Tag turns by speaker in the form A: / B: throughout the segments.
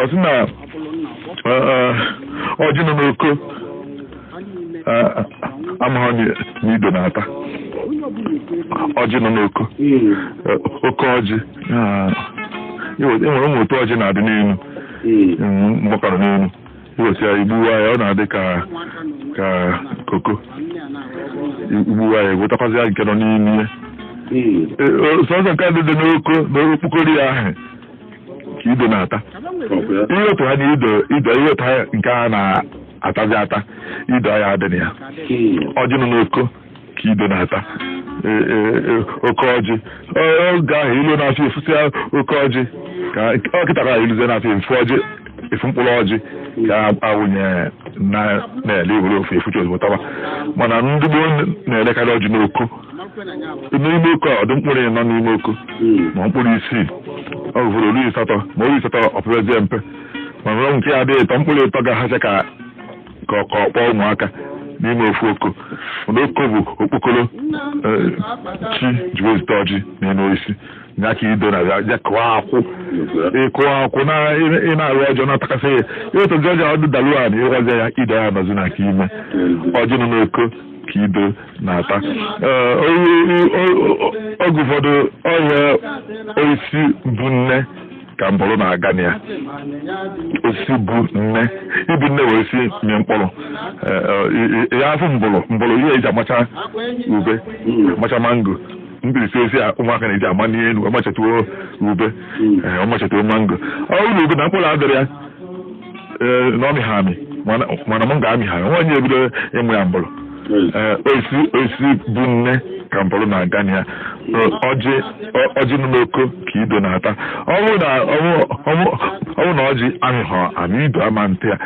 A: Ọ sị na ọjị nọ n'oko amaghị na ido na-ata ọjị nọ n'oko. Oke ọjị enwere ụmụ otu ọjị na-adị n'elu, mgbakọrọ n'elu, iweta ya, igbuwa ya, ọ na-adị ka koko. Igbuwa ya, ewetakwazi ya nke nọ n'ime ya. Sọsọ nke dị n'oko na okpokoro ya ahụ ka ido na-ata. Ihe otu ha na ido ido, ihe otu ha nke a na-atazi ata, ido ya adị na ya. Ọjị nọ n'oko ka ido na-ata. Oke ọjị, oge ahụ ilu na-afịa efusi oke ọjị ka ọ kịta ka iluzie na-afịa efu ọjị, efu mkpụrụ ọjị ka awụnye na-ele, iwere ofu efuchi ozugbo tawa. Mana ndị gboo na-elekarị ọjị n'oko, n'ime oko a, ọdụ mkpụrụ 4 n'ime oko, ma mkpụrụ 6, ọ ụfọdụ olu 8, ma olu 8 ọ pụrụzie mpe. Mana nke ya adịghị ịtọ, mkpụrụ 3 ga-ahacha ka ọ kpọọ ụmụaka n'ime ofu oko. Mana oko bụ okpokoro chi ji wezụta ọjị n'elu osisi ya ka ido na ya kụọ akwụ. Ịkụọ akwụ na ị na-arụ ọjọọ na-atakasị ya, ịwetazi ọjọọ ọdụ dalu a na ịgwazi ya, ido ya nọzi na nke ime. Ọjị nọ n'oko ka ido na-ata. Oge ụfọdụ ọhịa osisi bụ nne ka mbụrụ na-aga na ya. Osisi bụ nne, ibu nne wee si mie mkpụrụ ya, afụ mbụrụ, mbụrụ ihe eji amacha ube, amacha mango, mkpirisi osisi a ụmụaka na-eji ama n'elu, amachatuo ube, ọmachatuo mango. Ọ bụrụ na ube na mkpụrụ adịrị ya, na ọ mị ha amị, mana m ga-amị ha nwa onye ebido ịmụ ya mbụrụ. Osisi bụ nne ka mbụrụ na-aga na ya. Ọjị nọ n'oko ka ido na-ata. Ọ bụrụ na ọjị amịghọ amị, ido ama ntị ya.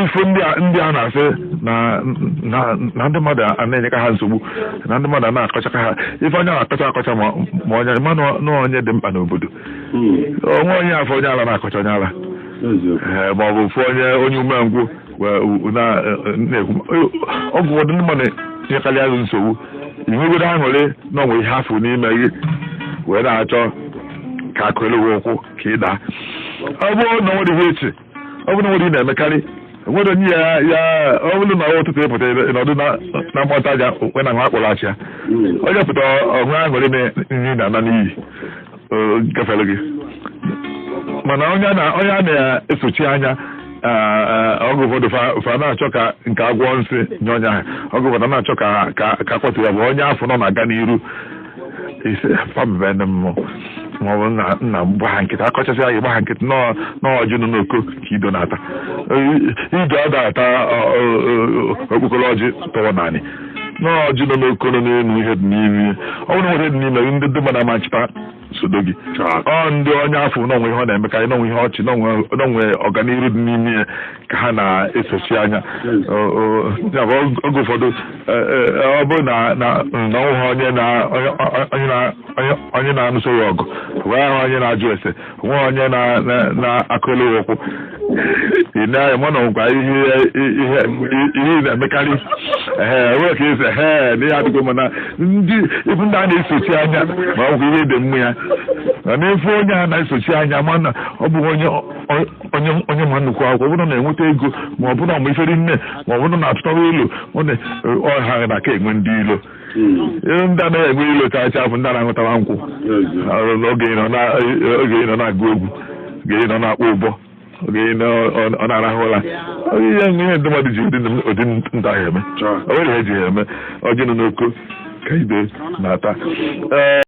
A: Ife ndị a na-asị na ndị mmadụ a na-enyeka ha nsogbu, na ndị mmadụ a na-akọchaka ha, ife onye na-akọcha akọcha, ma onye ma na onye dị mkpa n'obodo onwe onye afọ onye ala na-akọcha onye ala, ma ọ bụ ofu onye umengwụ na-ekwu. Ọgwụ ụfọdụ ndị mmadụ na-enyekarị azụ nsogbu, inwegodo aṅụrị na onwe ihe afọ n'ime gị wee na-achọ ka akụ elu ụkwụ ka ị daa. Ọ bụrụ na nwere ihe echi, ọ bụrụ na nwere ihe na-emekarị, nwere onye ya, ọ bụrụ na ụtụtụ ịpụta ịnọdụ na mkpọta aja okwe na nwa akpọrọ achị ya, onye pụta onwe aṅụrị na nri na-ana n'iyi gafere gị. Mana onye a na-esochi anya, ọgụ ụfọdụ fa na-achọ ka nke agwọ nsị nye onye ahụ, ọgụ ụfọdụ na-achọ ka akwatu ya, bụ onye afọ nọ na-aga n'iru ise fambe mmụọ, maọbụ nna gba ha nkịtị, akọchasị ya, gba ha nkịtị n'ọjị nọ n'oko ka ido na-ata. Ido ọ ga-ata okpokoro ọjị tọwọ naanị n'ọjị nọ n'oko nọ n'elu, ihe dị n'ime. Ọ bụrụ nwere dị n'ime, ndị mmadụ ama nchịta sodo gị. Ọ ndị onye afọ n'onwe ihe ọ na-emekarị, n'onwe ihe ọchị, n'onwe ọganihu dị n'ime ya ka ha na-esochi anya. Ya bụ, oge ụfọdụ ọ bụrụ na ọnwụ ha onye na-anụso ya ọgụ wee ahụ, onye na-ajụ ese onwe onye na-akụ elu ụkwụ, ị na-anya mana ọgwa ihe ị na-emekarị, ee, nwere ka esi ee na ihe adịgo. Mana ndị ibu ndị a na-esochi anya, ma ọ bụ ihe dị mma ya na n'efu onye a na-esochi anya, mana ọ bụ onye ma nnukwu akwụkwọ, ọ bụrụ na na-enweta ego, ma ọ bụrụ na ọmụ iferi nne, ma ọ bụrụ na atụtara ilo ọha na aka enwe ndị ilo. Ndị anaghị enwe ilo chacha bụ ndị a na-aṅụtara nkwụ oge ị nọ na-agụ egwu, oge ị nọ na-akpọ ụbọ, oge ị nọ ọ na-arahụ ụra. Ihe ndị mmadụ ji ụdị ndụ ahụ eme, o nwere ihe eji ya eme. Ọjị nọ n'oko ka ibe na-ata. Ee.